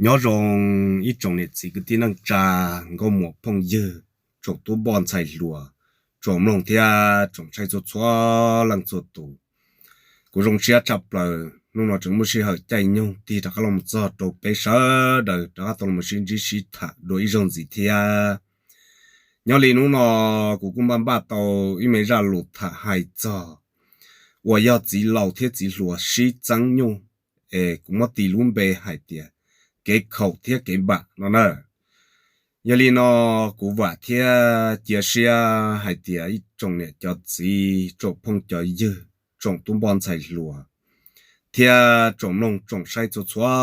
Nyob zoo ib tsoom niam txiv kwv tij neej tsa, nkauj muam phooj ywg, tsoom tub npoj ntxhais hluas, tsoom mloog thiab tsoom saib txhua txhua leej txhua tus. Kuv zoo siab tshaj plaws hnub no tseem muaj sij hawm caij nyoog tig rov qab los txog rau peb sawv daws rov qab tau los sib ntsib sib tham dua ib zaug ntxiv thiab. Nyob li hnub no kuv kuj npaj npaj tau ib me zaj lus tham hais txog uas yog txiv laus thiab txiv hluas sib txeeb nyuj, es kuv muab tis lub npe hais tias kev khaum thiab kev npam no na. Yog li no kuv vam thiab cia siab hais tias ib tsoom niam cov txiv, tsoom phooj cov ywg, tsoom tub npoj ntxhais hluas thiab tsoom mloog tsoom saib txhua txhua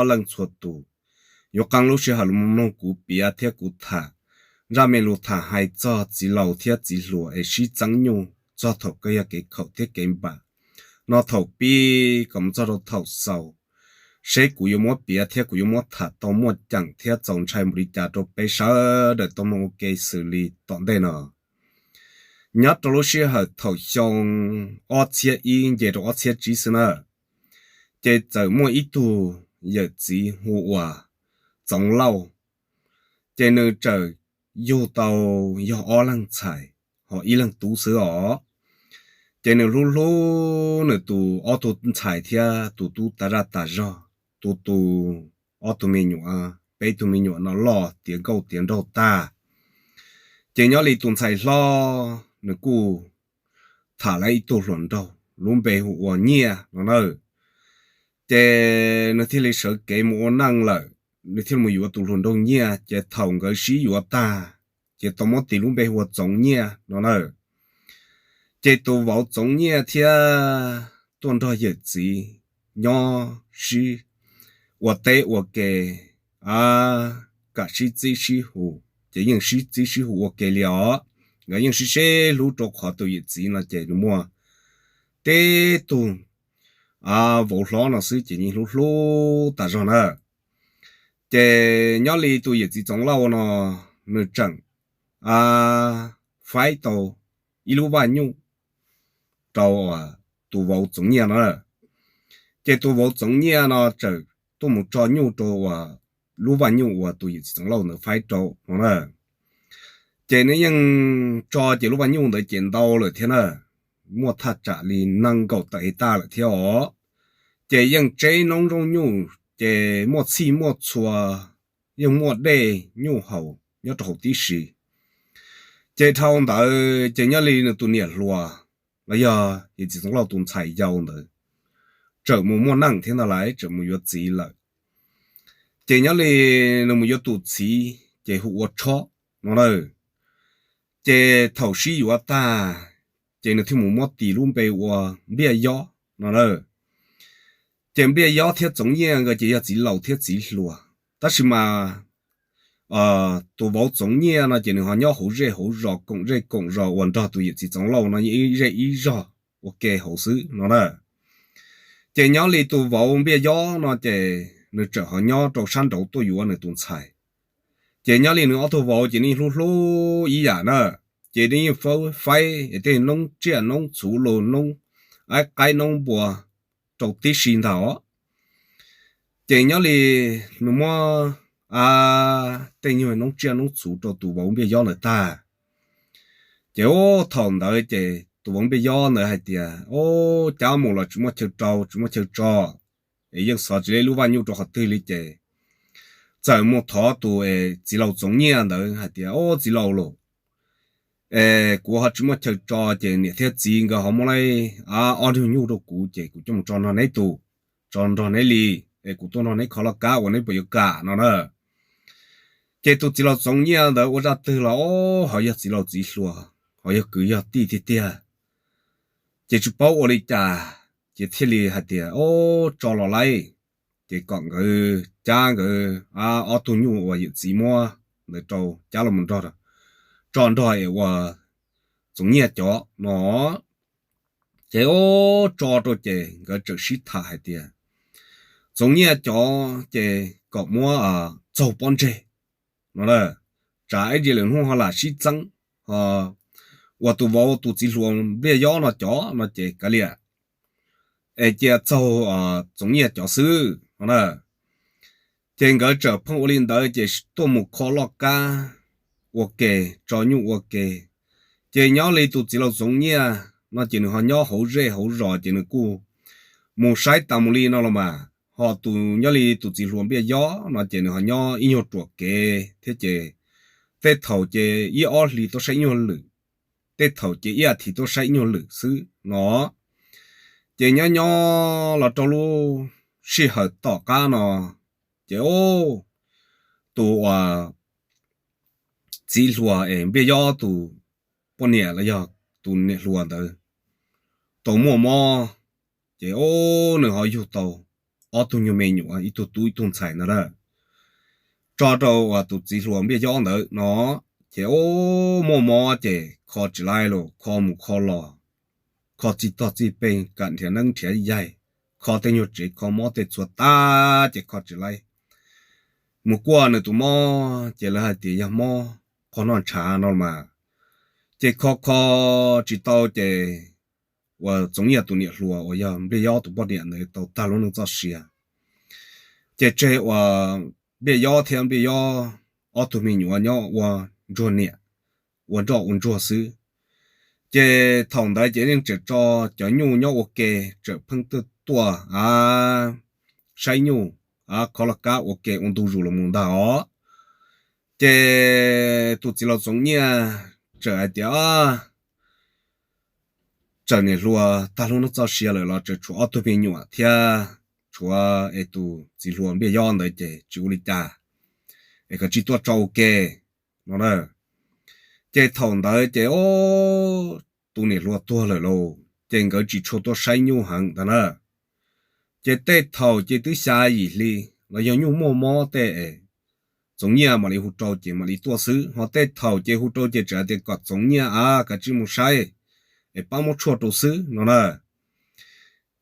leej txhua tus yuav qee lub sij hawm los mloog kuv piav thiab kuv tham zaj me lus tham hais txog txiv laus thiab txiv hluas es sib txeeb nyuj txog thaum kawg yog kev khaum thiab kev npam no thaum pib kom mus txog rau thaum xaus, seb kuv yuav muab piav thiab kuv yuav muab tham tau muaj ceem thiab txaus ntshai npaum li cas rau peb sawv daws tau mloog ua ke xws li tom ntej no. Nyob rau lub sij hawm thaum xyoo ob txhiab ib nce rau ob txhiab tsib xwb na, ces txawm muaj ib tug yawm txiv hu ua Txoov Lauj, ces nws txawm yug tau yog ob leeg ntxhais, ho ib leeg tub xwb os. Ces nws hlub hlub nws tus ob tug ntxhais thiab tus tub tas zaj tas zog, tus tus ob tug me nyuam, peb tug me nyuam no loj tiav nkauj tiav nraug tag. Ces nyob li tus ntxhais hlob nws kuj tham lawv ib tug hluas nraug lub npe hu ua Nyiaj no na. Ces nws thiaj li sawv kev mus ua neej lawm, nws thiaj mus yuav tus hluas nraug Nyiaj, ces thaum nkawd sib yuav tag, ces tau muab tis lub npe hu ua Txoov Nyiaj no na. Ces tus vauv Txoov Nyiaj thiab tuaj nrog yawm txiv nyob sib ua teb ua ke, a, kam sib txib sib hu, ces yeej sib txib sib hu ua ke li os. Nkawd yeej sib sib hlub rau qhov tus yawm txiv no ces nws muaj tib tug vauv hlob no xwb ces yeej hlub hlub tas zog na. Ces nyob li tus yawm txiv Txoov Lauj no, nws tseem faib tau ib lub vaj nyuj rau tus vauv Txoov Nyiaj no. Ces tus vauv Txoov Nyiaj no txawm tuaj mus tso nyuj rau uas lub vaj nyuj uas tus yawm txiv Txoov Lauj ntawd faib rau no na. Ces nws yeej tso ces lub vaj nyuj ntawd ces ntau lawm thiab na, muaj thaj tsam li nees nkaum tawm hais tas lawm thiab os. Ces yeej tseb noob zoo nyuj, ces muaj txhij muaj txhua, yeej muaj dej nyuj haus nyob rau hauv tib si. Ces dhau ntawd ces nyob li nws tus niam hluas los yog yawm txiv Txoov Lauj tus ntxhais yau ntawd txawm mus muaj neej thiab ntag lauj, txawm mus yuav txiv lawm. Ces nyob li nws mus yuav tus txiv ces hu ua Tshob no na. Ces thaum sib yuav tag, ces nws thiaj mus muab tis lub npe ua Npliaj Yob no na. Ces Npliaj Yob thiab Txoov Nyiaj nkawd ces yog txiv laus thiab txiv hluas, tab sis mas tus vauv Txoov Nyiaj no ces nws ho nyob hauv zej hauv zos, koom zej koom zos uas nrog tus yawm txiv Txoov Lauj no ib zej ib zog ua ke hauv xwb no na. Ces nyob li tus vauv Npliaj Yob no ces nws txawm ho nyob rau sab nraud tuaj yuav nws tus ntxhais. Ces nyob li nws ob tug vauv ces nej hlub hlub ib yam na, ces nej yeej faib tej noob tsiaj noob txhuv los noob aib qaib noob npua rau tib si ntag os. Ces nyob li nws muab tej nyuag noob tsiaj noob txhuv rau tus vauv Npliaj Yob ntawd tag, ces ub thaum ntawd ces tus vauv Npliaj Yob ntawd hais tias, Ub, cab mus los tsis muaj chaw rau tsis muaj chaw tso, es yeej xov tsis le lub vaj nyuj rau qhov twg li. Ces txawm mus thov tus txiv laus Txoov Nyiaj ntawd hais tias, Ub, txiv laus lauj, es kuv ho tsis muaj chaw tso, ces niam thiab txiv nkawd ho muab ob nyuag nyuj rau kuv, ces kuv coj mus tso nrog neb tus, tso nrog neb li, es kuv tuaj nrog neb kho laj kab uas neb puas yuav kam no na. Ces tus txiv laus Txoov Nyiaj ntawd ua zaj twg los ho yog txiv laus txiv hluas, ho yog kwv yog tij tiag tiag, ces tsis paub ua li cas, ces thiaj li hais tias, Ub, tso los lauj. Ces kom nkawd cab nkawd ob tug nyuj uas yawm txiv muab ntawd rau cab los nrog, tso nrog es uas Txoov Nyiaj cov no. Ces ub, tso rau ces nkawd txawm sib tham hais tias, Txoov Nyiaj cov ces kom muab txaug pob ntseg no, tsam ib ntsis lwm hnub ho lam sib txeeb, ho uas tus vauv tus txiv hluas Npliaj Yob no cov no ces kav liam, es cia txaug Txoov Nyiaj cov xwb no na. Ces nkawd txawm pheej ua li ntawd ces tuaj mus kho loj kab ua ke, tso nyuj ua ke. Ces nyob li tus txiv laus Txoov Nyiaj no ces nws ho nyob hauv zej hauv zos ces nws kuj mus saib tas mus li no los mas, ho tus nyob li tus txiv hluas Npliaj Yob no ces nws ho nyob ib nyuag ruam kev thiab ces tej thaum ces ib ob hlis tuaj saib ib nyuag lwm, tej thaum ces ib as thiv tuaj saib ib nyuag lwm xwb no. Ces nyob nyob los rau lub sij hawm tom qab no, ces tus uas txiv hluas es Npliaj Yob tus poj niam los yog tus niam hluas ntawd tau muaj mob, ces nws ho yug tau ob tug nyuag me nyuam, ib tug tub ib tug ntxhais ntawd na, tso rau uas tus txiv hluas Npliaj Yob ntawd no. Ces muaj mob ces kho tsis laib los kho mus kho los, kho txij toj txij peg, kam nrhiav neeb nrhiav yaig, kho tej nyuag tsev kho mob tej txhua tag ces kho tsis laib. Mus kuaj nws tus mob ces lawv hais tias yog mob qhov noj ntshav no mas, ces kho kho tsis tau ces uas Txoov Nyiaj tus niam hluas uas yog Npliaj Yob tus poj niam ntawd tau tag lub neej txoj sia. Ces tseg uas Npliaj Yob thiab Npliaj Yob ob tug me nyuam nyob ua ntsuag niam ua nroj ua ntsuag xwb. Ces thaum ntawd ces yeej tseem tso cov nyuj nyob ua ke, tseem pheej tuaj tuaj a saib nyuj, a kho loj kab ua ke ua ntu zus los mus ntag os. Ces tus txiv laus Txoov Nyiaj txawm hais tias txawm niam hluas tag lub neej txoj sia lawm los tseem tshuav ob tug me nyuam thiab, tshuav es tus txiv hluas Npliaj Yob ntawd ces tsis ua li cas, es kom tsis tuaj tso ua ke no na. Ces thaum ntawd ces tus niam hluas tuag lawm lauj, ces nkawd tsis tshua tuaj saib nyuj heev ntag na. Ces tej thaum ces twb xya yim hli los yog nyuj muaj mob tej es Txoov Nyiaj mam li hu rau ces mam li tuaj xwb, ho tej thaum ces hu rau ces tseem hais tias kom Txoov Nyiaj a kav tsij mus saib es pab muab tshuaj rau xwb no na.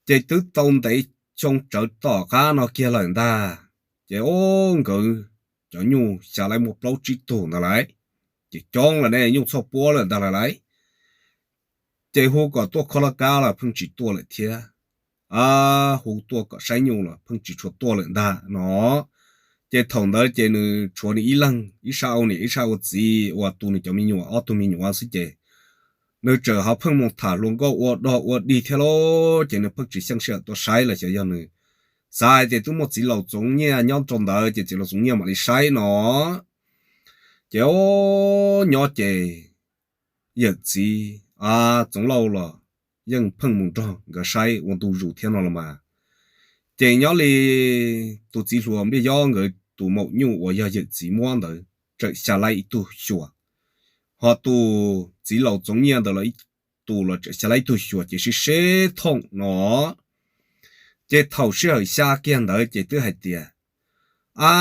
Ces twb tau ntev xyoo tsawv tom qab no kiag lawm ntag, ces o nkawd cov nyuj xya laib muaj plaub tsib tug ntawd lauj, ces coob lawm ne, nyuj txhoj puab lawm ntag lawm lauj. Ces hu kom tuaj kho laj kab los pheej tsis tuaj lawm thiab, a hu tuaj kom saib nyuj los pheej tsis tshua tuaj lawm ntag no. Ces thaum ntawd ces nws tshuav nws ib leeg, ib sab ua niam ib sab ua txiv uas tu nws cov me nyuam ob tug me nyuam xwb ces nws txawm ho pheej mus tham hluas nkauj ua dog ua dig thiab lauj, ces nws pheej tsis xyeej sij hawm tuaj saib los xyov yog nws xav hais tias twb muaj txiv laus Txoov Nyiaj nyob rau ntawd ces txiv laus Txoov Nyiaj mam li saib no. Ces o nyob ces yawm txiv a Txoov Lauj los yeej pheej mus nrog nkawd saib ua ntu zus thiab no los mas. Ces nyob li tus txiv hluas Npliaj Yob nkawd tus maum nyuj uas yog yawm txiv muab ntawd txawm xya laib ib tug xyuas, ho tus txiv laus Txoov Nyiaj ntawd los ib tus los txawm xya laib ib tug xyuas ces sib sib thooj no. Ces thaum sij hawm xya kiag ntawd ces twb hais tias a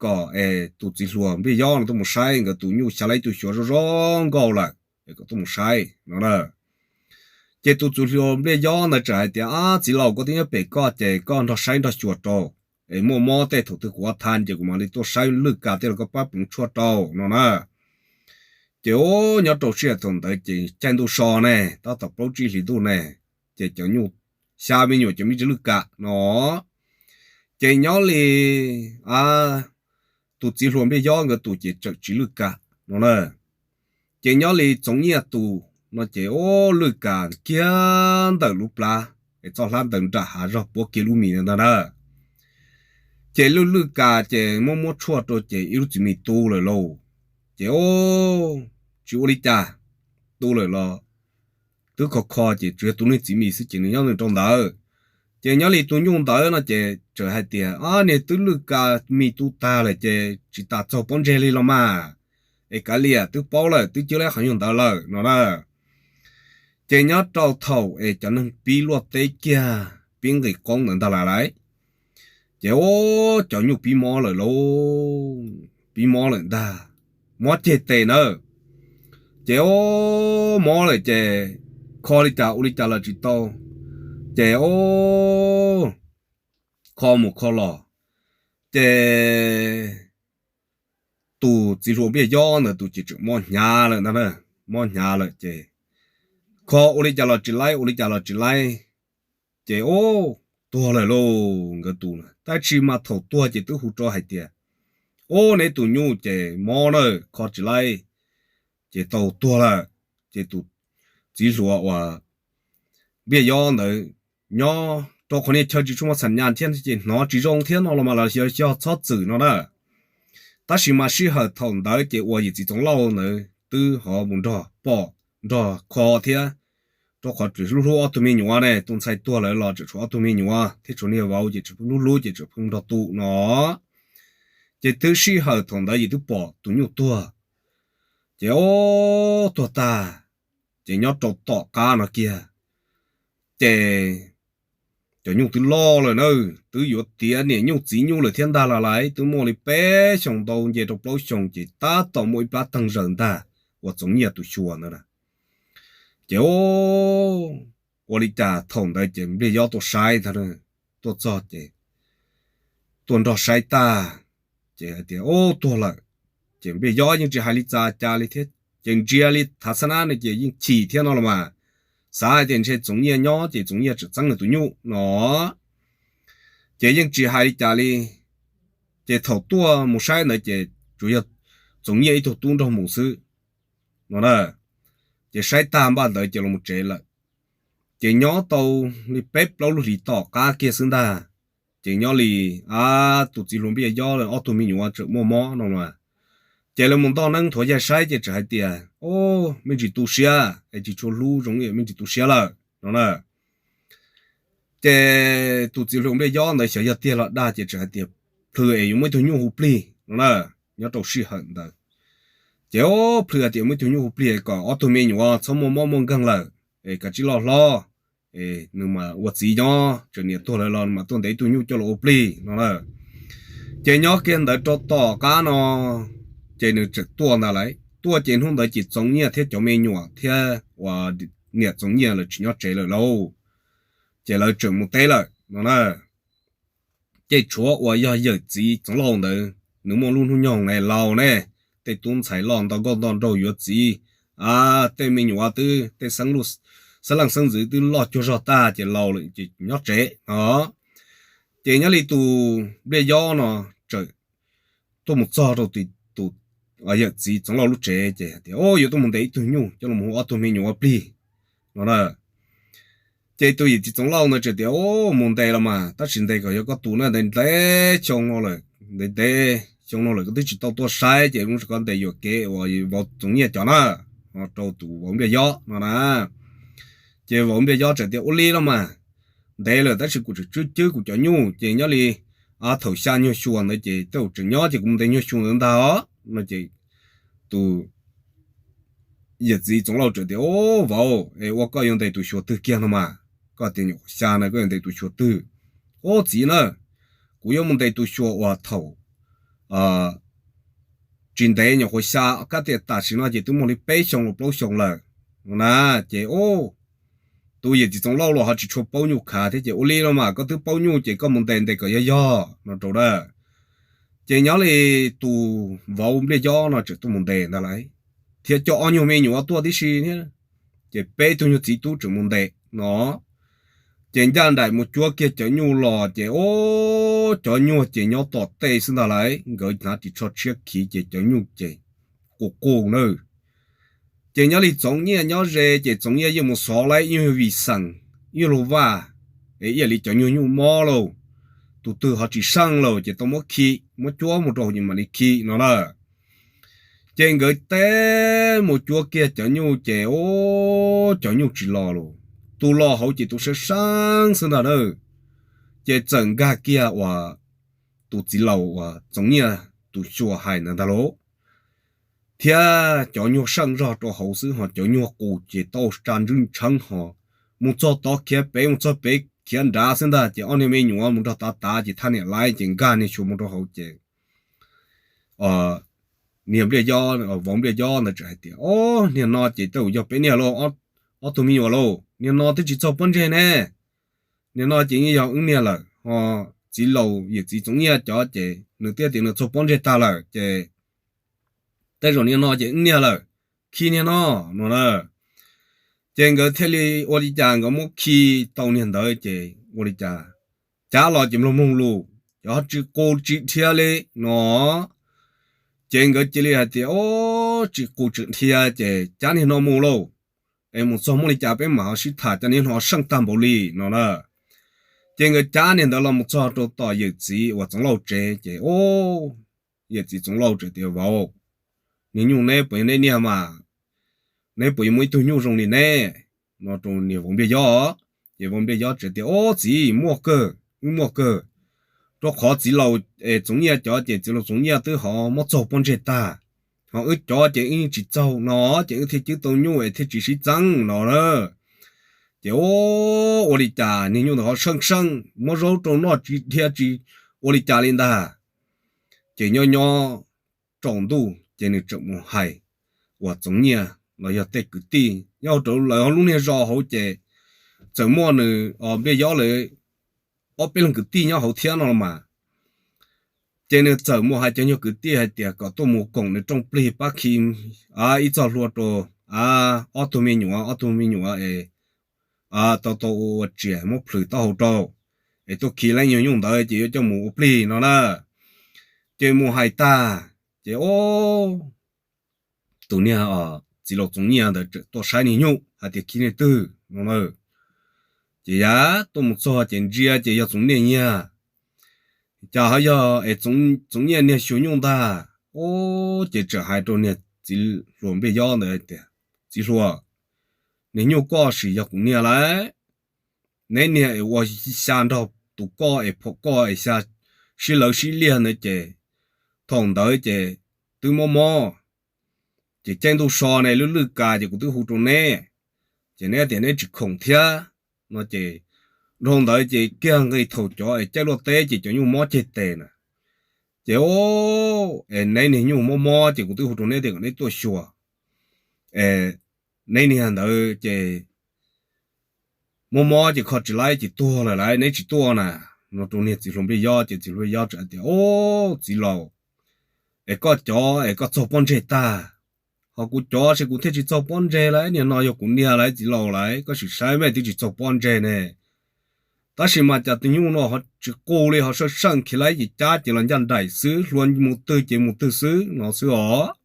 kom es tus txiv hluas Npliaj Yob no tuaj mus saib nkawd tus nyuj xya laib ib tug xyuas zoo zoo nkauj lawm es kom tuaj mus saib no na. Ces tus txiv hluas Npliaj Yob ntawd txawm hais tias a txiv laus, koj twb nyob pem koj ces koj nrog saib nrog xyuas rau, es muaj mob tej thaum twg kuv ua tha ces kuv mam li tuaj saib lwj kas tej los koj pab pleev tshuaj rau no na. Ces o nyob rau sij hawm thaum ntawd ces caij ntuj so ne, tab tom plaub tsib hlis ntuj ne, ces cov nyuj xya me nyuam ces me ntsis lwj kam no. Ces nyob li a tus txiv hluas Npliaj Yob nkawd tus ces txawm tsis lwj kam no na. Ces nyob li Txoov Nyiaj tus no ces o lwj kam kiag ntawm lub plab es txoj hlab ntawd nram hav zog puab kiag lub mis ntag na. Ces lwj lwj kam ces muab muab tshuaj rau ces ib lub txiv mis tu lawm lauj. Ces o tsis ua li cas, tu lawm los twb kho kho ces tsuas yog tus niag txiv mis xwb ces nws nyob nws rau ntawd. Ces nyob li tus nyuj ntawd no ces txawm hais tias a niag twb lwj kam mis tu tag lawm ces tsis tas txaug pob ntseg li los mas, es kav liam twb paub lawm twb cwb laib qhov nyuj ntawd lawm no na. Ces nyob rau thaum es cov neeg pib luaj teb kiag pib nqis qoob ntawd ntag lawm lauj, ces o cov nyuj pib mob lawm lauj, pib mob lawm ntag, mob ceg tes nawb. Ces o mob lawm ces kho li cas ua li cas los tsis tau, ces o kho mus kho los, ces tus txiv hluas Npliaj Yob ntawd tus ces tseem mob hnyav lawm ntag na, mob hnyav lawm ces kho ua li cas los tsis laib, ua li cas los tsis laib. Ces o tuag lawm lauj nkawd tus. Tab sis mas thaum tuag ces twb hu rau hais tias, ub, neb tus nyuj ces mob na, kho tsis laib, ces tau tuag lawm. Ces tus txiv hluas uas Npliaj Yob ntawd nyob rau qhov niag chaw tsis tshua muaj txham nyas thiab ces hnov tsis zoo thiab no los mas los xyov txhob txwm no na. Tab sis mas sij hawm thaum ntawd ces uas yawm txiv Txoov Lauj ntawd twb ho mus nrog pom nrog kho thiab, rau qhov tseem hlub hlub ob tug me nyuam ne, tus ntxhais tuag lawm los tseem tshuav ob tug me nyuam thiab tshuav niag vauv ces tseem hlub hlub ces tseem pheej nrog tu no. Ces twb sij hawm thaum ntawd ces twb pom tus nyuj tuag, ces ob tuag tag, ces nyob rau tom qab no kiag, ces cov nyuj twb loj lawm na, twb yuav tiav niam nyuj txiv nyuj lawm thiab ntag los lais, twb muaj li peb xyoos ntau nce rau plaub xyoos ces tab tom muaj ib plab teeg zaws ntag uas Txoov Nyiaj tus xyuas ntawd na. Ces ua li cas thaum ntawd ces Npliaj Yob tuaj saib ntag, tuaj txog ces tuaj nrog saib tag, ces hais tias, ub, tuag lawm. Ces Npliaj Yob yeej tsis hais li cas cas li thiab, ces ntsia li thav xab nab no ces yeej chim thiab no los mas, xav hais tias ntshe Txoov Nyiaj nyob ces Txoov Nyiaj tseem txeeb nws tus nyuj no, ces yeej tsis hais li cas li. Ces thaum tuaj mus saib ntawd ces tsuas yog Txoov Nyiaj ib tug tub nrog mus xwb no na. Ces saib tag npaj ntawd ces los mus tsev lawm. Ces nyob tau li peb plaub lub hlis tom qab kiag xwb ntag, ces nyob li, a, tus txiv hluas Npliaj Yob ob tug me nyuam tseem muaj mob no mas, ces lawv mus ntoj neeb thuav yaig saib ces tseem hais tias, o, me ntsis tu siab es tsis tshua hlub zoo li, me ntsis tu siab lawm no na. Ces tus txiv hluas Npliaj Yob ntawd xyov yog tiag los dag ces tseem hais tias, plhws es yuav muaj ib tug nyuj hu plig no na, nyob rau sij hawm ntawd. Ces o, plhws hais tias muaj ib tug nyuj hu plig kom ob tug me nyuam txhob muaj mob muaj nkeeg lawm, es kav tsij loj hlob, es nws mas ua txiv nyob, tseem niam tuag lawm los nws mas tuaj ntes ib tug nyuj coj los ua plig no na. Ces nyob kiag ntawd rau tom qab no, ces nws tseem tuaj ntag lauj. Tuaj ces hnub ntawd ces Txoov Nyiaj thiab cov me nyuam thiab uas niam Txoov Nyiaj lawv tsis nyob tsev lawm lauj, ces lawv tseem mus teb lawm no na. Ces tshuav uas yog yawm txiv Txoov Lauj ntawd, nws muaj lub hnub nyoog ne, laus ne, tej tub ntxhais loj nto nkauj nto nraug yuav txiv, a, tej me nyuam twb tej xeeb leej xeeb ntxwv twb loj cuag zog tag ces laus lawm ces nyob tsev no. Ces nyob li tus Npliaj Yob no tseem tuaj mus txog rau tus yawm txiv Txoov Lauj lub tsev ces tias, o, yuav tuaj mus ntes ib tug nyuj coj los hu ob tug me nyuam ua plig no na. Ces tus yawm txiv Txoov Lauj ntawd tseem tias, o, mus ntes los mas tab sis ntes kom yog koj tus na, ntev ntev xyoo no lawm, ntev ntev xyoo no lawm koj twb tsis tau tuaj saib ces zoo li koj ntes yuam kev uas vauv Txoov Nyiaj cov na, rau tus vauv Npliaj Yob no na. Ces vauv Npliaj Yob tseem tias, ua li los mas, ntev lawm tab sis kuv tseem cwb cwb kuv cov nyuj ces nyob li thaum xya nyuag xyuas ntawd ces tej zaum tseem nyob ces kuv mus ntes nyuag xyuas ntawd ntag os no ces tus yawm txiv Txoov Lauj tseem tias, o, vauv, es ua koj yuav ntes tus xyuas twg kiag no mas, koj tias nyuam qhuav xya na koj yuav ntes tus xyuas twg? O, txiv na, kuv yuav mus ntes tus xyuas uas thaum tsis ntev nyuam qhuav xya, kab tias tam sim no ces twb muaj li peb xyoo los plaub xyoo lawm no na. Ces tus yawm txiv Txoov Lauj los ho tsis tshua paub nyuj khav thiab ces, ua li los mas koj twb paub nyuj ces koj mus ntes ntes kom yog yog no rau na. Ces nyob li tus vauv Npliaj Yob no tseem tuaj mus ntes ntag lauj, thiab coj ob nyuag me nyuam tuaj tib si thiab, ces peb tug nyuag txiv tub tseem mus ntes no. Ces ncaj nraim mus cuab kiag cov nyuj los ces, o, cov nyuag ces nyob tom tej xwb ntag lauj, nkawd hnav ris tsho tshiab khiv ces cov nyuj ces qus qus nawb. Ces nyob li Txoov Nyiaj nyob ze ces Txoov Nyiaj yeej mus xov laib ib nyuag vim xeem, ib nyuag lub vaj, es ib yam li cov nyuag nyuj mob lauj, tus twg ho tsis seej lauj ces tau muab khi, muab cuab mus rau hauv ces mam li khi no na. Ces nkawd teb mus cuab kiag cov nyuj ces, o, cov nyuj tsis los lauj, tus los hauv ces tus seeb seeb xwb ntag na. Ces txawm nkag kiag uas tus txiv laus uas Txoov Nyiaj tus xyuas hais ntawd ntag lauj, thiab cov nyuag seej zog rau hauv xwb ho cov nyuag qus ces tau tsa ntswb ntsheeb ho mus txog tod khiav pem mus txog pem khiav nrad xwb ntag. Ces ob niag me nyuam mus nrog tav tav ces thaj niam laib ces nkag niag xyuas mus rau hauv ces niag Npliaj Yob, vauv Npliaj Yob ntawd tseem hais tias, o, niag no ces tej zaum yog peb niag lauj, ob tug me nyuam lauj, niag no twb tsis txog pob ntseg ne. Niag no ces yeej yog wb niag lawm ho, txiv laus yawm txiv Txoov Nyiaj cov ces nws twb tias nws txog pob ntseg tag lawm ces tej zaum niag no ces wb niag lawm, khi niag no no na. Ces nkawd thiaj li ua li cas nkawd muab khi tau niag ntawd ces ua li cas Cab los ces mloog mloog lus, cov tsis qus tsis dhia li no. Ces nkawd cia li hais tias, Ov, tsis qus tsis dhia ces cab niag no mus lauj, es mus txog muaj li cas peb mam ho sib tham, cov niag no seej tag npaum li no na. Ces nkawd cab niag ntawd los mus txog rau tom yawm txiv uas Txoov Lauj tsev ces, Ov, yawm txiv Txoov Lauj tsev tias, Vauv, niag nyuj neb puas yog neb niag mas, neb puas yuav muaj ib tug nyuj zoo li neb? No rau niag vauv Npliaj Yob. Ces vauv Npliaj Yob tsev tias, Ov txiv, muaj kawg, wb muaj kawg, rau qhov txiv laus es Txoov Nyiaj cov ces txiv laus Txoov Nyiaj twb ho muab txaug pob ntseg tag, ho wb cov ces wb tsis txaug no, ces wb thiaj cwb tau nyuj es thiaj tsis sib txeeb no na. Ces, Ov, ua li cas niag nyuj ntawd ho seej seej, muab zaub rau noj tsis dhia tsis ua li cas li ntag. Ces nyob nyob tsaus ntuj ces nws tseem mus hais uas Txoov Nyiaj los yog tej kwv tij nyob rau lawv lub niag zos hauv ces txawm muaj nws, Npliaj Yob lawv ob peb leeg kwv tij nyob hauv thiab no los mas. Ces nws txawm mus hais cov nyuag kwv tij hais tias kom tuaj mus koom nws rooj plig pab khi ib txoj hlua rau ob tug me nyuam, ob tug me nyuam es tau tau ua tsias muab plhws taub hau rau, es tuaj khi lawv nyuag nyuj ntawd ces yuav coj mus ua plig no na. Ces mus hais tag ces, Ov, tus niag txiv laus Txoov Nyiaj ntawd tseem tuaj saib niag nyuj hais tias khi niag twg no na. Ces yav tuaj mus txog ces ntsia ces yog Txoov Nyiaj niag, cas ho yog es Txoov Nyiaj niag xyuas nyuj ntag. Ov, ces tseem hais rau niag txiv hluas Npliaj Yob ntawd tias, Txiv hluas, niag nyuj koj sim yog kuv niag lauj. Neb niag es ua xya nrog tus koj es phom koj es xya sib lawv sib liag ntawd ces thaum ntawd ces twb mob mob, ces caij ntuj so ne lwj lwj kas ces kuv twb hu rau neb, ces neb tias neb tsis khoom thiab no ces dhau ntawd ces kiag nqis thaum cov es caij luaj teb ces cov nyuj mob ceg tes na. Ces, Ov, es neb niag nyuj mob mob ces kuv twb hu rau neb tias kom neb tuaj xyuas, es neb niag ntawd ces mob mob ces kho tsis laib ces tuag lawm lauj, neb tsis tuaj na, no rau niag txiv hluas Npliaj Yob. Ces txiv hluas Npliaj Yob tseem tias, Ov, txiv laus, es koj cov es koj txaug pob ntseg tag, ho kuv cov ces kuv thiaj tsis txaug pob ntseg lauj, niag no yog kuv niag lauj txiv laus lauj, koj sim saib mas twb tsis txaug pob ntseg ne. Tab sis mas cas tus nyuj no ho tsis qus li, ho seej seej, khi laib ces cab ces los ncaj nraim xwb, hlua mus twg ces mus twg xwb no xwb os.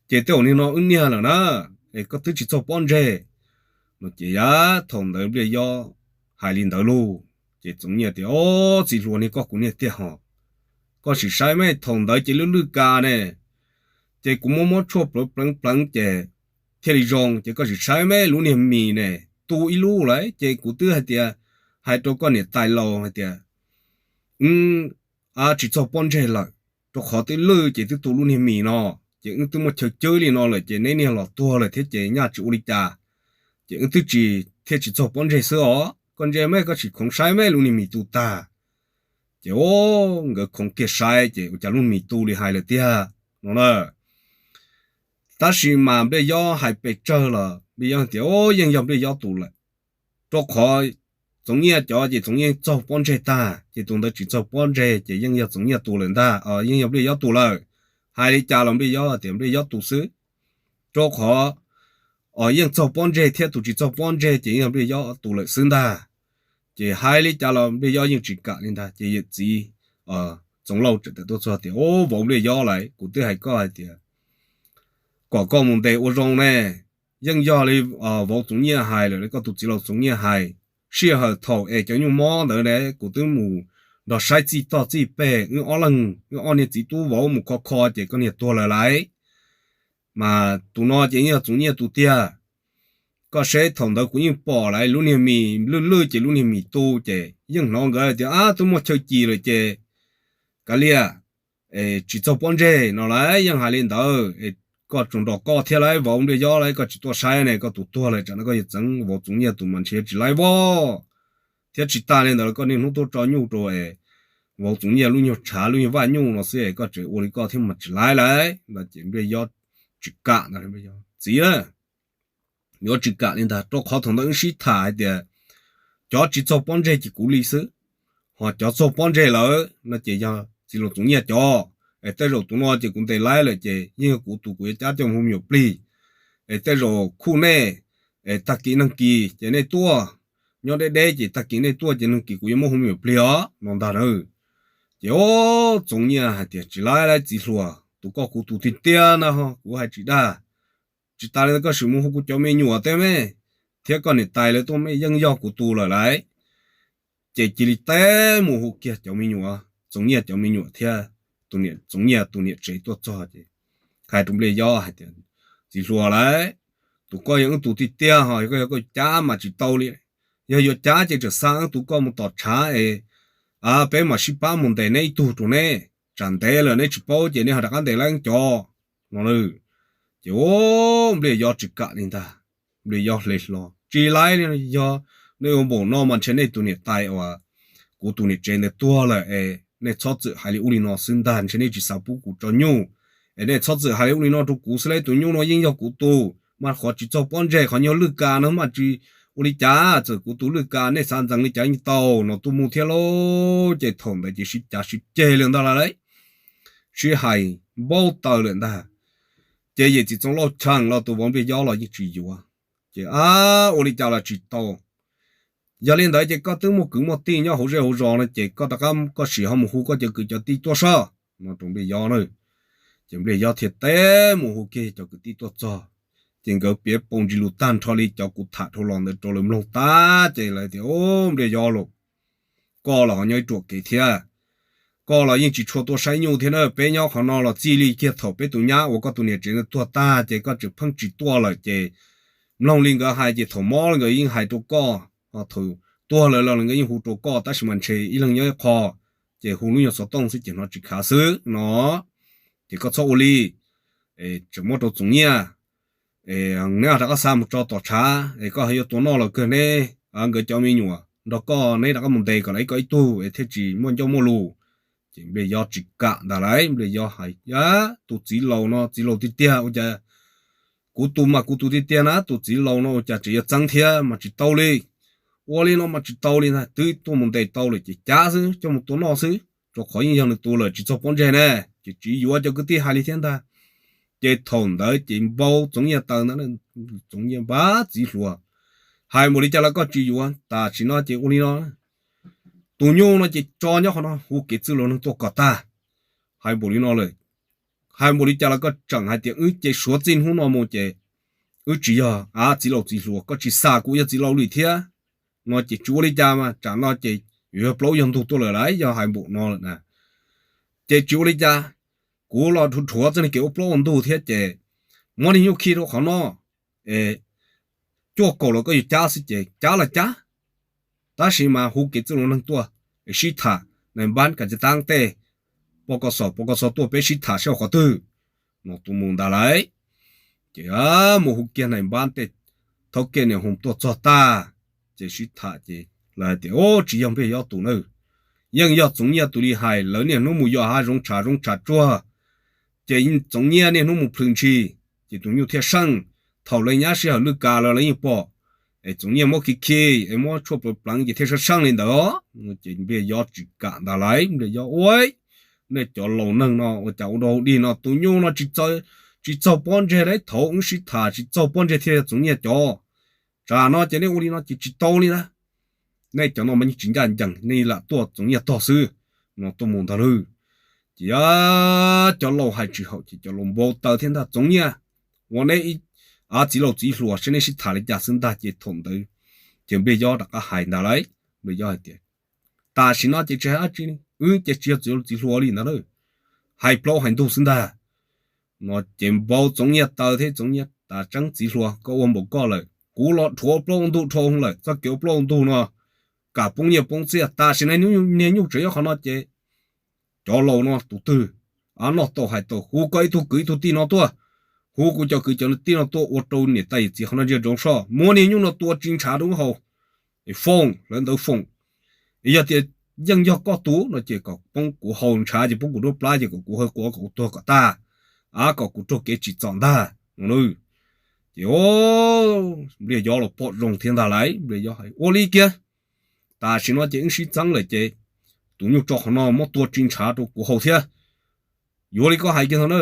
Ces tej zaum niag no wb niag lawm na, es koj twb tsis txaug pob ntseg no. Ces yav thaum ntawd Npliaj Yob hais li ntawd lauj, ces Txoov Nyiaj tias, Ov, txiv hluas, niag koj kuv niag tiag hos, koj sim saib mas thaum ntawd ces lwj lwj kas ne, ces kuv muab muab tshuaj pleev pleev pleev ces thiaj li zoo, ces koj sim saib mas lub niag mis ne, tu ib lub lawm, ces kuv twb hais tias, hais rau koj niam tais laus hais tias, Wb tsis txaug pob ntseg lawm, rau qhov twb lwj ces twb tu lub niag mis no, ces wb twb muaj chaw cwb li no lawm ces neb niag los tuag lawm thiab ces nyaj tsis ua li cas, ces wb twb tsis, thiaj tsis txaug pob ntseg xwb os. Koj ntsia mas koj sim khoov saib mas lub niag mis tu tag. Ces, ov, nkawd khoov kiag saib ces ua cas lub mis tu li hais lawm tiag no na. Tab sis mas Npliaj Yob hais pes tsawg los Npliaj Yob tias, ov, yeej yog Npliaj Yob tus lawm, rau qhov Txoov Nyiaj cov ces Txoov Nyiaj txaug pob ntseg tag, ces tus ntawd tsis txaug pob ntseg ces yeej yog Txoov Nyiaj tus lawm ntag, yeej yog Npliaj Yob tus lawm. Hais li cas los Npliaj Yob tias Npliaj Yob tus xwb, rau qhov yeej txaug pob ntseg thiab, tus tsis txaug pob ntseg ces yeej yog Npliaj Yob tus lawm xwb ntag. Ces hais li cas los Npliaj Yob yeej tsis kam li ntag. Ces yawm txiv Txoov Lauj txawm tuaj txog tias, ov, vauv Npliaj Yob lauj, kuv twb hais koj hais tias kom koj mus ntes ua zoo ne, yeej yog li vauv Txoov Nyiaj hais lawm, koj tus txiv laus Txoov Nyiaj hais, sij hawm thaum es cov nyuj mob ntawd ne kuv twb mus nrog saib txij toj txij peg, wb ob leeg, wb ob niag txiv tub vauv mus kho kho ces koj niag tuag lawm lauj. Mas tus no ces yeej yog Txoov Nyiaj tus tiag. Koj saib thaum ntawd kuv yeej pom lawv lub niag mis lwj lwj ces lub niag mis tu ces yeej hnov nkawd tias, ab, twb muaj chaw ci lawm ces kav liam, tsis txaug pob ntseg no lauj. Yeej hais li ntawd, koj tsuas nrog koj thiab lauj, vauv Npliaj Yob lauj, koj tsis tuaj saib ne, koj tus tuag lawm, tsam no koj yuav txeev vauv Txoov Nyiaj tus mas ntshe tsis laib voj. Thiab tsis tas li ntawd los koj niaj hnub tuaj tso nyuj rau vauv Txoov Nyiaj lub nyuag tshav lub nyuag vaj nyuj no xwb es koj tseem ua li koj thiab mas tsis laib lauj. No ces Npliaj Yob tsis kam ntag, txiv, yuav tsis kam li ntag, rau qhov thaum ntawd wb sib tham hais tias cov tsis txaug pob ntseg ces kuv li xwb, ho cov txaug pob ntseg lawm no ces yog txiv laus Txoov Nyiaj cov. Es tej zaum tus no ces kuv ntes laib lawm ces yeej yog kuv tus, kuv yuav cab coj mus ua me nyuam plig. Es tej zaum khuj nej, es tag kis nag kis ces nej tuaj, nyob deb deb ces tag kis nej tuaj ces nag kis kuv yuav muab hu me nyuam plig os no ntag na. Ces o, Txoov Nyiaj hais tias tsis laib laib txiv hluas, tus koj kuv tus tiag tiag na, kuv hais tsis dag. Tsis tas li ntawd koj sim mus hu kuv cov me nyuam tej me, thiab koj niam tais lawv tuaj me yeej yog kuv tus lawm lauj. Ces cia li teb mus hu kiag cov me nyuam, Txoov Nyiaj cov me nyuam thiab Txoov Nyiaj tus niam tsev tuaj txog ces hais rau Npliaj Yob hais tias, txiv hluas lauj, tus koj yog wb tus tiag tiag ho, koj yog koj cab mas tsis tau li. Yog yuav cab ces tseem xa wb tus koj mus tom tshav es peb mam sib pab mus ntes neb ib tug rau neb, tsam ntev lawm neb tsis paub ces neb ho rov qab ntes lawv cov no. Ces Npliaj Yob tsis kam li ntag. Npliaj Yob hle hlo, tsis laib li, yog nej ua npaum no mas ntshe nej tus niam tais uas kuv tus niam tsev ntawd tuag lawm es nej txhob txwm hais li ub li no xwb ntag, ntshe nej tsis xav pub kuv tso nyuj es nej txhob txwm hais li ub li no rau kuv xwb lauj, tus nyuj no yeej yog kuv tus, mas qhov tsis txog pob ntseg qhov nyuag lwj kas no mas tsis ua li cas, txawm kuv tus lwj kas nej xav ntxeev li cas yeej tau no. Tuaj mus thiab lauj, ces thaum ntawd ces sib cav sib ceg li ntag lauj, sib hais npaub taws lawm ntag. Ces yawm txiv Txoov Lauj Cheem los tus vauv Npliaj Yob los yeej tsis yuav. Ces ab, ua li cas los tsis tau. Yog li ntawd ces koj twb muaj kwv muaj tij nyob hauv zej hauv zos no ces koj rov qab koj sim ho mus hu koj cov kwv cov tij tuaj soj no rau Npliaj Yob na. Ces Npliaj Yob thiaj teb mus hu kiag cov kwv tij tuaj txog, ces nkawd piav paus ntsis lus tag nrho li cov kuv tham dhau los ntawd rau lawv mloog tag ces lawv tias, Npliaj Yob lauj, koj los ho nyob ib ruam kev thiab, koj los yeej tsis tshua tuaj saib nyuj thiab na, peb nyob qhov no los txij li kiag thaum peb tus nyab uas koj tus niam tsev ntawd tuag tag ces koj tseem pheej tsis tuaj lawm ces mloog li nkawd hais ces thaum mob nkawd yeej hais rau koj, thaum tuag lawm los nkawd yeej hu rau koj, tab sis mas ntshe ib leeg nyob ib qho, ces hu lub nyuag xov tooj xwb ces hnov tsis khav xwb no. Ces koj txhob ua li, tseem muab rau Txoov Nyiaj, neb rov qab xa mus tso tom tshav es koj ho yuav tua noj los kawg neb, nkawd cov me nyuam nrog koj neb rov qab mus ntes kom lawv ib koj ib tug es thiaj tsis muaj ncauj muaj lus. Ces Npliaj Yob tsis kam ntag lauj, Npliaj Yob hais, tus txiv laus no txiv laus tiag tiag ua cas kuv tus mas kuv tus tiag tiag na, tus txiv laus no ua cas tseem yuav txeeb thiab mas tsis tau li. Ua li no mas tsis tau li ntag, twb tuaj mus ntes tau lawm ces cab xwb, coj mus tua noj xwb, rau qhov yeej yog nws tus lawm tsis txog pob ntseg ne. Ces tsis yuav, cov kwv tij hais li thiab ntag. Ces thaum ntawd ces npau Txoov Nyiaj taw ntag, Txoov Nyiaj npab txiv hluas, hais npaum li cas los koj tsis yuav, tam sim no ces ua li no, tus nyuj no ces tso nyob qhov no, hu kev txwj laus neeg tuaj kom tag. Hais npaum li no lawm, hais npaum li cas los koj tseem hais tias wb ces suav txij hnub no mus ces wb tsis yog av txiv laus txiv hluas, koj tsis xa kuv yog txiv laus li thiab no ces tsis ua li cas mas tsam no ces yuav yog plaub yog ntug tuaj lawm lauj, yog hais npaum no lawm na. Ces tsis ua li cas, kuv los dhuav dhuav txoj niag kev ua plaub ua ntug thiab ces muab niag nyuj khi rau qhov no, es cuaj kaum los koj yuav cab xwb ces cab los cab, tab sis mas hu kev txwj laus neeg tuaj es sib tham, nais npab kas tsis tab tej, poj kos xos poj kos xos tuaj peb sib tham saib ua qhov twg no. Tus mus ntag lauj. Ces mus hu kiag nais npab tej, thaub kiag niam hu tuaj txog tag, ces sib tham ces lawv hais tias, Tsis yog Npliaj Yob tus na, yeej yog Txoov Nyiaj tus li hais, lawv niaj hnub mus yos hav zoov tshav zoov tshav tsuag, ces Txoov Nyiaj niaj hnub mus plhws ntshis, ces tus nyuj thiaj seej. Thaum lawv nyab sij hawm lwj kas los lawv yeej pom, es Txoov Nyiaj muab khi khi es muab tshuaj pleev pleev ces thiaj seej seej li ntawd. Ces Npliaj Yob tsis kam ntag lauj, Npliaj Yob ua, Nej cov laus neeg no ua cas ua dog dig no, tus nyuj no tsis txaug pob ntseg lauj, thaum wb sib tham tsis txaug pob ntseg thiaj yog Txoov Nyiaj cov. Tsam no ces nej ua li no ces tsis tau li ntag. Nej cov no mas yeej tsis ncaj ncees, nej lam tuaj Txoov Nyiaj tog xwb no. Tuaj mus ntag lauj. Ces cov laus hais tsis haum ces cov laus npau taws thiab ntag, Txoov Nyiaj, ua neb av txiv laus txiv hluas saib neb sib tham li cas xwb ntag. Ces thaum ntawd ces Npliaj Yob rov qab hais ntag lauj, Npliaj Yob hais tias, Tam sim no ces tsis hais dab tsi li, wb ces tsis yog txiv laus txiv hluas li ntag lauj, hais plaub hais ntug xwb ntag. No ces npau Txoov Nyiaj taws thiab, Txoov Nyiaj, tas tseeb txiv hluas, koj ua npaum koj lawm, kuv los dhuav plaub ua ntug dhau lawm, txoj kev ua plaub ua ntug no kam poob nyiaj poob txiaj. Tam sim no niag nyuj tseem nyob qhov no ces cov laus no tus twg noj tau hais tau, hu koj ib tug kwv ib tug tij no tuaj, hu kuv cov kwv cov tij no tuaj ua rau niam tais yawm txiv qhov no ntsia ntsoov soj, muab niag nyuj no tua tsis ntshav rau wb haus es foom lawv ntawd foom. Yog tias yeej yog koj tus no ces kom poob kuv haus ntshav ces poob kuv nruab plab ces kom kuv haw quav kom kuv tuag kom tag, a kom kuv raug kev tsim txom ntag. Ces Npliaj Yob los pom zoo thiab ntag lauj, Npliaj Yob hais, Ua li kiag, tam sim no ces wb sib txeeb lawm ces tus nyuj tso qhov no muab tua tsis ntshav rau kuv haus thiab. Yuav li koj hais kiag ntag na.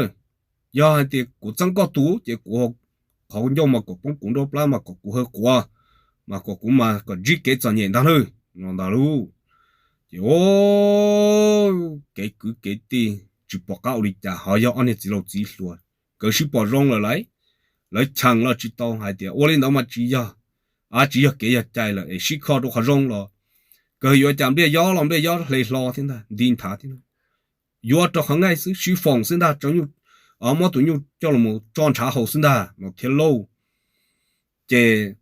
Yog hais tias kuv txeeb koj tus ces kuv qhov ncauj mas kom poob kuv nruab plab mas kom kuv haw quav, mas kom kuv mas kom ntsib kev txom nyem ntag nawb, no ntag lauj. Ces kev kwv kev tij tsis pom qab ua li cas, ho yog ob niag txiv laus txiv hluas, nkawd sib pom zoo lawm lauj, lawv cheem los tsis tau hais tias ua li ntawd mas tsis yog, a tsis yog kev yog cai lawm es sib kho rau qhov zoo los, kawg yuav cas Npliaj Yob los Npliaj Yob hle hlo thiab ntag, nti nthav thiab ntag, yuav rau qhov nqaij xwb, sib foom xwb ntag, muab tus nyuj coj los tso ntshav haus xwb ntag no thiab lauj. Ces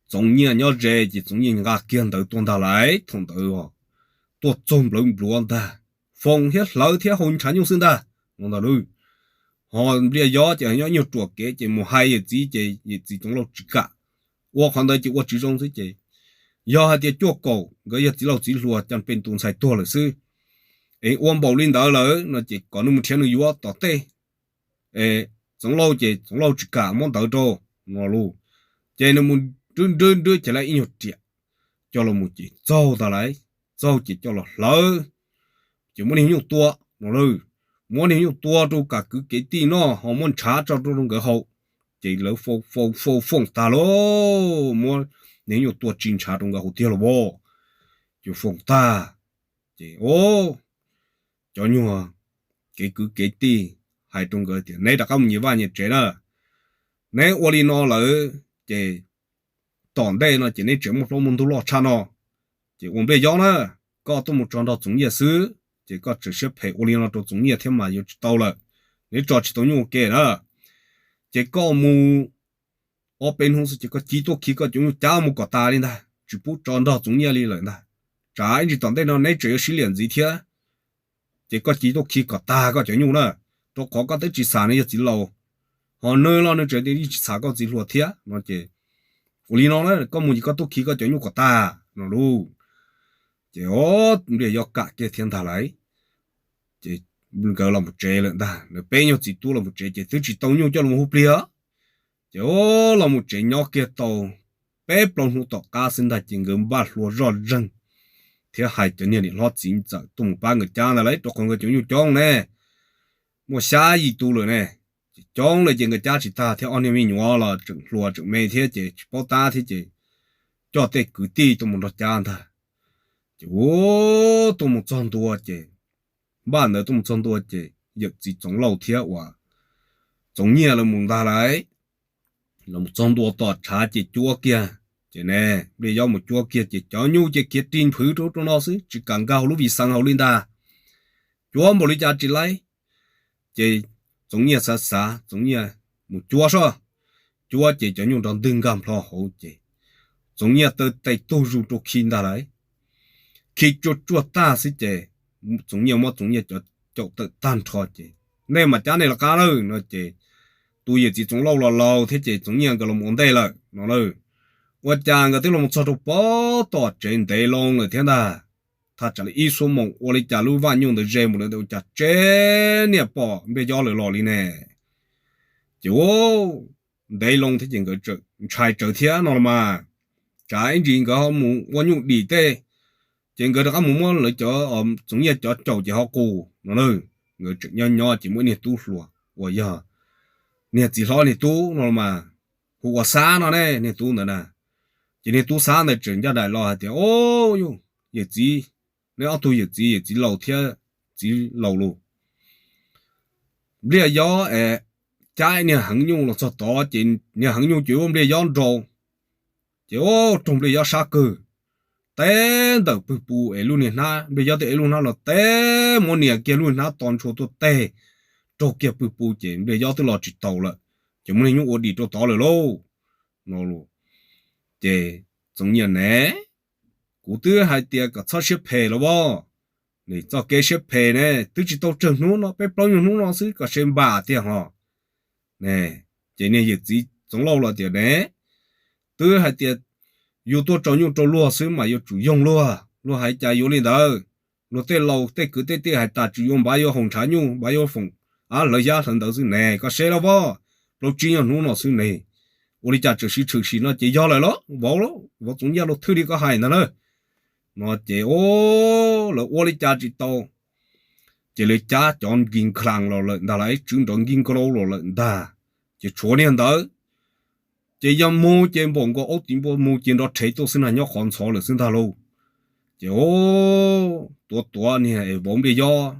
Txoov Nyiaj nyob ze ces Txoov Nyiaj nqa kiag ntawd tuaj ntag lauj, thaum ntawd tuaj txog nplawv npluav ntag, foom thiab hlawv thiab haus ntshav nyuj xwb ntag, no ntag lauj. Ho Npliaj Yob ces nyob nyuag ruam kev ces mus hais yawm txiv ces yawm txiv Txoov Lauj tsis kam, ua qhov ntawd ces ua tsis zoo xwb ces, yog hais tias cuaj kaum nkawd yog txiv laus txiv hluas cas pes tus ntxhais tuag lawm xwb, es ua npaum li ntawd lawm no ces kom nws mus nrhiav nws yuav tom tej. Txoov Lauj ces Txoov Lauj tsis kam muab ntawd rau, no lauj. Ces nws mus nrwb nrwb nrwb ces lawv ib nyuag riam coj los mus ces txaug ntag lauj, txaug ces coj los hlawv, ces muab niag nyuj tua, no lauj. Muab niag nyuj tua rau kam kwv kev tij noj ho muab ntshav tso rau nkawd haus, ces lawv foom foom foom tag lauj, muab niag nyuj tua tsis ntshav rau nkawd haus tiag los as, ces foom tag, ces cov nyuag kev kwv kev tij hais rau nkawd tias neb rov qab mus nyias vaj nyias tsev na, neb ua li no lawm ces tom ntej no ces neb tseem muaj plaub muaj ntug loj tshaj no. Ces ua Npliaj Yob na, koj tuaj mus tso nrog Txoov Nyiaj xwb ces koj tseem siab phem ua li no rau Txoov Nyiaj thiab mas yuav tsis tau lawm, neb tso tsis tau nyuj ua ke na. Ces koj mus ob peb hnub xwb ces koj cia li tuaj khi koj cov nyuj cab mus kom tas li ntag, tsis pub tso nrog Txoov Nyiaj li lawm ntag. Tsam ib ntsis tom ntej no neb tseem yuav sib liam ntxiv thiab, ces koj cia li tuaj khi kom tag koj cov nyuj na, rau qhov koj twb tsis xam nws yog txiv laus, ho nws los nws tseem tias yeej tsis xam koj txiv hluas thiab no ces, ua li no na, koj mus ces koj tuaj khi koj cov nyuj kom tag no lauj. Ces Npliaj Yob kam kiag thiab ntag lauj. Ces nkawd los mus tsev lawm ntag, nws peb nyuag txiv tub los mus tsev ces twb tsis tau nyuj coj los hu plig. Ces los mus tsev nyob kiag tau peb plaub hnub tom qab xwb ntag ces nkawd npaj hlua zoj zeeg thiab hais cov niag niam hlob txiv ntxawm tuaj mus pab nkawd cab ntag lauj, rau qhov nkawd cov nyuj coob ne, muaj xya yim tus lawm ne. Ces coob lawm ces nkawd cab tsis tag thiab ob niag me nyuam los tseem hluas tseem me thiab ces tsis paub tab thiab ces coj tej kwv tij tuaj mus nrog cab ntag. Ces tuaj mus txog ntua ces, npaj ntawd tuaj mus txog ntua ces yawm txiv Txoov Lauj thiab uas Txoov Nyiaj lawv mus ntag lauj. Los txog ntua tom tshav ces cuab kiag, ces ne, Npliaj Yob mus cuab kiag ces cov nyuj ces khiav ri nphwv rau rau no xwb tsis kam nkag hauv lub viv xeev hauv li ntag. Cuab npaum li cas tsis laib. Ces Txoov Nyiaj xav xav, Txoov Nyiaj mus cuab soj, cuab ces cov nyuj nrov ntwg nkag nplho hauv ces Txoov Nyiaj taw tes tug zus rau khi ntag lauj. Khi tsuaj tsuaj tag xwb ces Txoov Nyiaj muab Txoov Nyiaj cov caum tawm tag nrho ces, nej mam cab nej lawv qab lawm no ces, tus yawm txiv Txoov Lauj los laus thiab ces Txoov Nyiaj nkawd los ua ntej lawm no na. Ua cas nkawd twb los txog rau pem tom tsev ntev loo lawm thiab ntag, thaj tsam li ib xuab moos ua li cas lub vaj nyuj ntawd ze mus lawm ntawd ua cas tsev niaj pom Npliaj Yob lawv los li ne. Ces ntev loo thiab ces nkawd ntshai tsawv thiab no los mas, tsam ib ntsis nkawd ho mus ua nyuj dim tej, ces nkawd rov qab mus muab lawv cov, Txoov Nyiaj cov caum ces ho qus no na. Nkawd tseem nyob nyob ces muaj ib niag tub hluas uas yog niag txiv hlob niag tub no los mas, hu ua Xab no ne niag tub ntawd na. Ces niag tub Xab ntawd tseem ncaj nraim los hais tias, o, yawm txiv, neb ob tug yawm txiv, yawm txiv laus thiab txiv laus lus, Npliaj Yob es cab niag heev nyuj los txog tod ces niag heev nyuj ces ua Npliaj Yob nrau, ces raug Npliaj Yob sab kawg, teb ntawm pwg pus es lub niag hnab, Npliaj Yob twb ev lub hnab los teb muab nias kiag lub hnab to ntshua tuaj teg, raug kiag pwg pus ces Npliaj Yob twb los tsis taus lawm, ces muab niag nyuj ua dim rau tod lawm lauj no. Ces Txoov Nyiaj ne, kuv twb hais tias kom txhob siab phem los as, nws txoj kev siab phem ne twb tsis tau tsawg hnub no, peb plaub nyuag hnub no xwb kom se npam tiag ho. Ces niag yawm txiv Txoov Lauj los tias ne, twb hais tias yus tuaj tsaus nyuj rau luag xwb mas yuav tsum yoog luag, luag hais cas yuav li ntawd. Luag tej laus tej kwv tej tij hais tas tsis yuav npav yuav haus ntshav nyuj npav yuav foom av hlawv xyab hlawv ntawv xwb ne, koj seb las as, plaub tsib nyuag hnub no xwb ne, ua li cas tseem sib tshwm sim no ces yog lawm las, vauv, vauv Txoov Nyiaj luag thwj li koj hais ntag na. No ces lawv ua li cas tsis tau, ces lawv cab cov nkis nkhaus los lawm ntag, lawv tswv nrov nkis nkhaus los lawm ntag, ces tshuav niag ntawd, Ces yog mus ces npaum nkaus aub tiv npua mus ces nrov rhev tuaj xwb na, nyob qhov ntxhov lawm xwb ntag lauj. Ces o, tuav tuav niag es vauv Npliaj Yob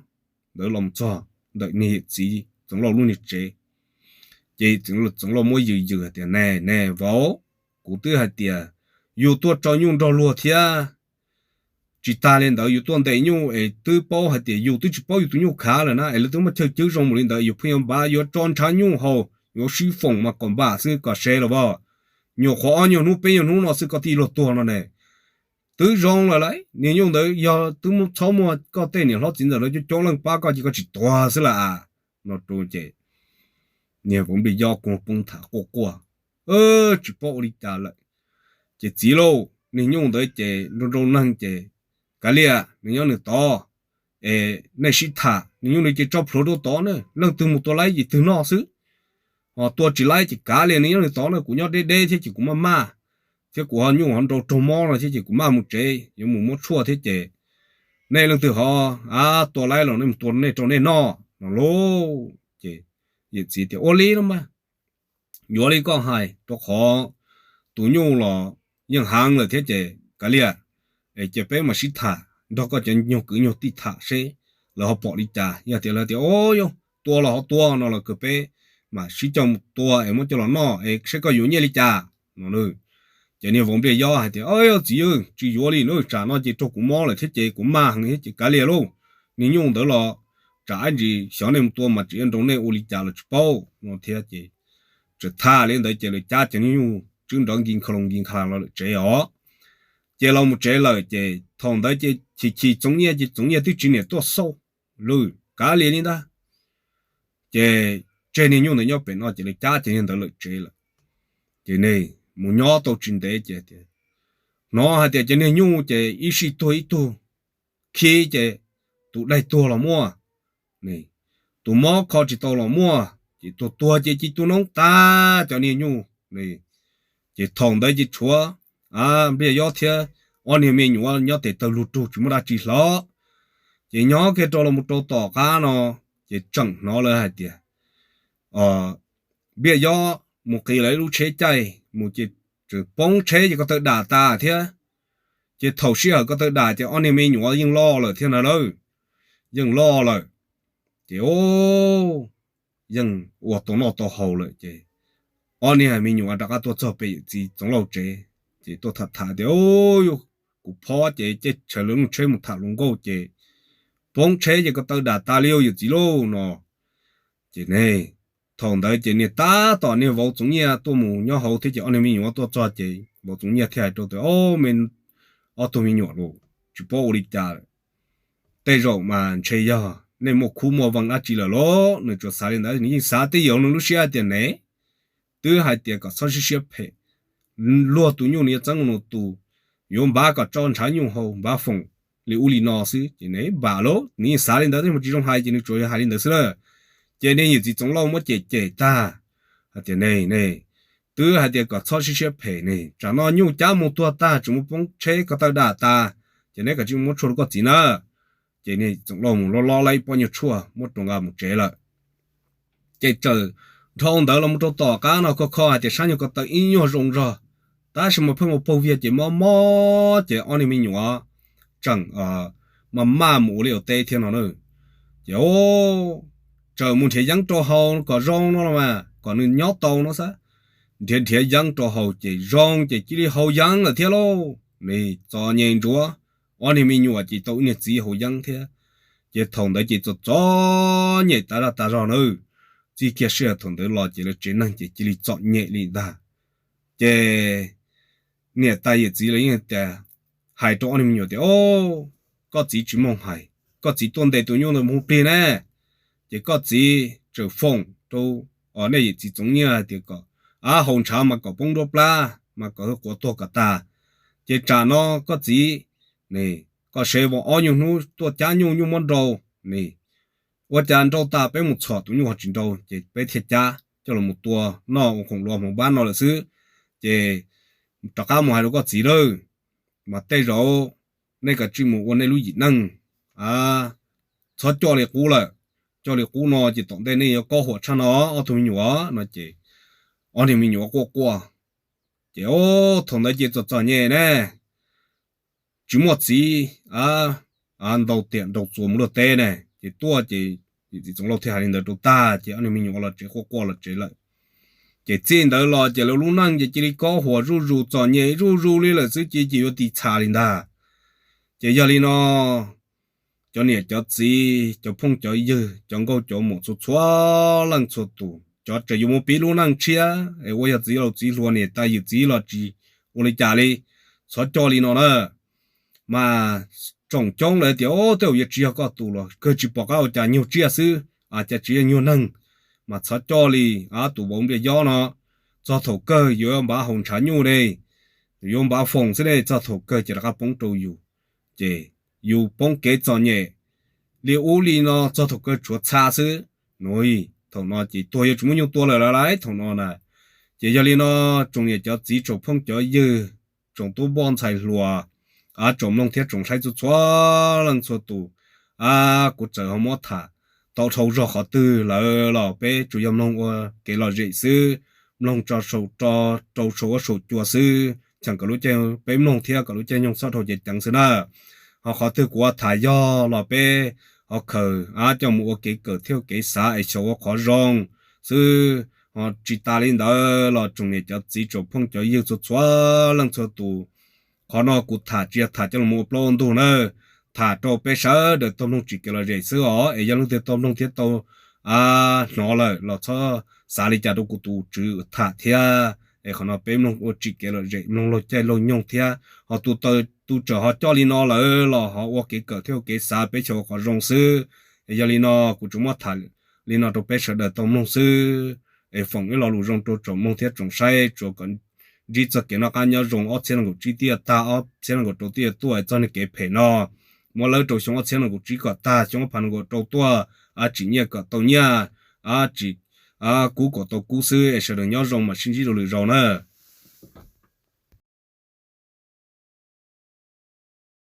ntawd los txog ntawm niag yawm txiv Txoov Lauj lub niag tsev. Ces Txoov Lauj muab yws yws hais tias, Ne ne vauv, kuv twb hais tias yus tuaj tso nyuj nrog luag thiab, tsis tas li ntawd yus tuaj ntes nyuj es twb paub hais tias yus twb tsis paub yus tus nyuj khav lawm na, es lawv twb muaj chaw cwb zoo mus li ntawd, yus pheej yuav npav yuav tso ntshav nyuj haus, yuav sib foom mas kom npam xwb kom se los as. Nyuam qhuav ob nyuag hnub peb nyuag hnub no xwb koj thiaj luag tuag no ne. Twb zoo lawm lauj, niag nyuj ntawd yog twb txhob muaj koj tej niam hlob txiv ntxawm lawv coob coob leej pab koj ces koj tsis tuag xwb lauj. No rau ces niag vauv Npliaj Yob kuj poob tham quaj quaj, tsis paub ua li cas lawm. Ces txiv lauj, niag nyuj ntawd ces nrau nrau neeg ces, Kav liam, nws nyob nws tod, es nej sib tham. Niag nyuj nws ces tso plhuav rau tod na, leej twg mus tua laib ces twg noj xwb. Ho tua tsis laib ces kav liam, nws nyob nws tod na, kuv nyob deb deb thiab ces kuv maj maj, thiab kuv ho nyuj ho nrau raug mob no thiab ces kuv maj mus tsev yuav mus muab tshuaj thiab ces nej leej twg ho tua laib los nej mus tua nej rau nej noj no lauj. Ces yawm txiv tias, Ua li no mas, yuav li koj hais, rau qhov tus nyuj los yeej heev lawm thiab ces kav liam, es cia peb mam sib tham, nrog koj cov nyuag kwv nyuag tij tham seb lawv ho pom li cas. Yog tias lawv tias, Yog tua los ho tua no los kawg peb mam sib coj mus tua es muab coj los noj es seb koj yuav nyiaj li cas no. Ces niag vauv Npliaj Yob hais tias, Yog txiv, tsis yuav li na, tsam no ces raug kuv mob lawm thiab ces kuv maj heev thiab ces kav liam lauj. Niag nyuj ntawd los tsam ib ntsis xyov nej mus tua mas tseem yuav nrau nej ua li cas los tsis paub no thiab ces txawm tham li ntawd ces lawv cab cov niag nyuj tswb nrov nkis nkhaus nkis nkhaus los lawm tsev os. Ces los mus tsev lawm ces thaum ntawd ces chim chim Txoov Nyiaj ces Txoov Nyiaj twb tsis niam tuaj xauj lawm, kav liam li ntag. Ces tseg niag nyuj ntawd nyob pem no ces lawv cab cov niag ntawd lawm tsev lawm. Ces ne, mus nyob tau tsis ntev ces tias, hnov hais tias cov niag nyuj ces ib sij tuag ib tug, khi ces tus daig tuag los muaj, tus mob kho tsis tau los muaj, ces tuag tuag ces ci tu noob tag cov niag nyuj. Ces thaum ntawd ces tshuav Npliaj Yob thiab ob niag me nyuam nyob tes taw lug rug tsis muaj dab tsi hlo. Ces nyob kiag rau los mus rau tom qab no, ces tseem hnov lawv hais tias Npliaj Yob mus qiv lawv ib lub tsheb caij mus ces tseem poob tsheb ces ko taw dam tas thiab. Ces thaum sij hawm ko taw dam ces ob niag me nyuam yeej loj lawm thiab na lawm, yeej loj lawm. Ces o, yeej ua tau noj tau haus lawm ces ob niag me nyuam rov qab tuaj txog pem yawm txiv Txoov Lauj tsev, ces tuaj tham tham tias, Kuv phob ces caij tshawv lawv lub tsheb mus tham hluas nkauj ces poob tsheb ces ko taw dam tas li yawm txiv lauj no. Ces ne, thaum ntawd ces niag tab tom niag vauv Txoov Nyiaj tuaj mus nyob hauv thiab ces ob niag me nyuam tuaj txog ces vauv Txoov Nyiaj thiaj hais rau tias, Ob tug me nyuam los tsis paub ua li cas, tej zaum mas ntshe yog nej muaj khub muaj vee dab tsi lawm los? Nws tsuas xav li ntawd, nws yeej xav twj ywm nws lub siab hais tias ne, twb hais tias kom txhob siab siab phem, luag tus nyuj nws yuav txeeb nws tus, yuav npav kom tso ntshav nyuj haus npav foom li ub li no xwb ces ne npam lauj, nws yeej xav li ntawd thiab mas tsis zoo hais ces nws tsuas yog hais li ntawd xwb na. Ces niag yawm txiv Txoov Lauj muab cem cem tag hais tias, Ne ne, twb hais tias kom txhob siab siab phem ne, tsam no nyuj cab mus tuag tag tseem mus poob tsheb ko taw dam tas, ces neb kav tsij muab tshuaj rau koj txiv na. Ces niag Txoov Lauj mus lov lov lawm ib pob nyuag tshuaj muab rau nqa mus tsev lawm. Ces txawm dhau ntawd los mus rau tom qab no kho kho hais tias sab nyuag ko taw ib nyuag zoo zog, tab sis mas pheej ua paug viag ces mob mob ces ob niag me nyuam tseem maj maj mus ua liaj ua teb thiab no na. Ces txawm mus nrhiav yeeb rau haus kom zoo no los mas kom nws nyob tau no xwb. Nrhiav nrhiav yeeb rau haus ces zoo ces cia li haus yeeb lawm thiab lauj. Nws txom nyem ntsuav, ob niag me nyuam ces tau ib niag txiv haus yeeb thiab. Ces thaum ntawd ces txom txom nyem tas zaj tas zog na. Txij kiag sij hawm thaum ntawd los ces lawv tsev neeg ces cia li txom nyem li ntag. Ces niam tais yawm txiv lawv yeej tias, hais rau ob niag me nyuam tias, Koj txiv tsis moog hais, koj txiv tuaj ntes tus nyuj ntawd mus plig ne, ces koj txiv tseem foom rau nej yawm txiv Txoov Nyiaj hais tias kom, a, haus ntshav mas kom poob nruab plab mas kom quav tuag kom tag. Ces tsam no koj txiv, ne, koj sev vos ob nyuag hnub tuaj cab nyuj, nyuj muab nrau, ne, ua cas nrau tas peb mus txhom tus nyuj ho tsis nrau ces peb thiaj cab coj los tua noj ua khoom luas hmoov pab no lawm xwb. Ces rov qab mus hais rau koj txiv lawm, mas tej zaum nej kav tsij mus ua nej lub yim neej, txhob coj li qub lawm. Coj li qub no ces tom ntej nej yuav kob huam tshaj no ob tug me nyuam no. Ces ob niag me nyuam quaj quaj Ces ob thaum ntawd ces txom txom nyem ne, tsis muaj txiv, ntaus tiam ntaus txuas mus luaj teb ne, ces tuaj ces, txiv Txoov Lauj thiaj hais li ntawd rau tag ces ob niag me nyuam los tsev quaj quaj los tsev lawm. Ces txij ntawd los ces lawv lub neej ces cia li kob huam zuj zus txom nyem zuj zus li lawm xwb ces, ces yuav tiv txham li ntag. Ces yog li no, cov niam cov txiv, cov phooj cov ywg, cov nkauj cov muam txhua txhua leej txhua tus, cov tseem yuav mus pib lub neej tshiab es ua yog txiv laus txiv hluas, niam tais yawm txiv los tsis ua li cas li, txhob coj li no na. Mas tsoom coob lawv tias, Au, tej zaum yuav tsis yog koj tus los kawg tsis pom qab ua cas, nyuag tsiaj xwb, cas tsis yog nyuag neeg. Mas txhob coj li, tus vauv Npliaj Yob no, txog thaum kawg yuav npav haus ntshav nyuj ne, yuav npav foom xwb ne, txog thaum kawg ces rov qab poob rau yus. Ces yus poob kev txom nyem li ub li no txog thaum kawg tshuav txha xwb. Nws, thaum no ces tuag yuav tsis muaj nyuj tua lawm lawm lauj thaum no na. Ces yog li no, tsoom niam cov txiv, tsoom phooj cov ywg, tsoom tub npoj ntxhais hluas, tsoom mloog thiab tsoom saib txhua txhua leej txhua tus, kuv txawm ho muab tham tau dhau zog qhov twg lawm los peb tsuas yog mloog ua kev lom zem xwb, mloog tso rau saum huab saum cua xwb, cheem kom lub caij, peb mloog thiab kom lub caij nyoog txhob dhau ceev ceev xwb na. Ho qhov twg kuv ua tham yog los peb ho khaws coj mus ua kev kawm thiab ua kev xav es xyaum ua qhov zoo xwb. Ho tsis tas li ntawd los tsoom niam cov txiv, tsoom phooj cov ywg txhua txhua leej txhua tus, qhov no kuv tham tsis yog tham coj los ua plaub ua ntug na, tham rau peb sawv daws tau mloog tsim kev lom zem xwb os. Es yog leej twg tau mloog thiab tau hnov lawm los txhob xav li cas rau kuv tus tswv tham thiab. Es qhov no peb mloog ua tsim kev lom zem, mloog laug caij laug nyoog thiab, ho tus, tus tsawm ho coj li no lawm los ho ua kev kawm thiab ua kev xav, peb xyaum ua qhov zoo xwb. Es yog li no kuv tsuas muab tham li no rau peb sawv daws tau mloog xwb. Es foom ib lo lus zoo rau tsoom mloog thiab tsoom saib, tsuas kom ntsib txoj kev noj qab nyob zoo, ob txhiab nees nkaum tsib tij tag, ob txhiab nees nkaum rau tij tuaj, txoj niag kev phem no muab lawb rau xyoo ob txhiab nees nkaum tsib kom tag, xyoo ob phav nees nkaum rau tuaj, tsim nyiaj kom tau nyiaj, tsis kub kom tau kub xwb. Es sawv daws nyob zoo mam sib ntsib rau lwm zaus na.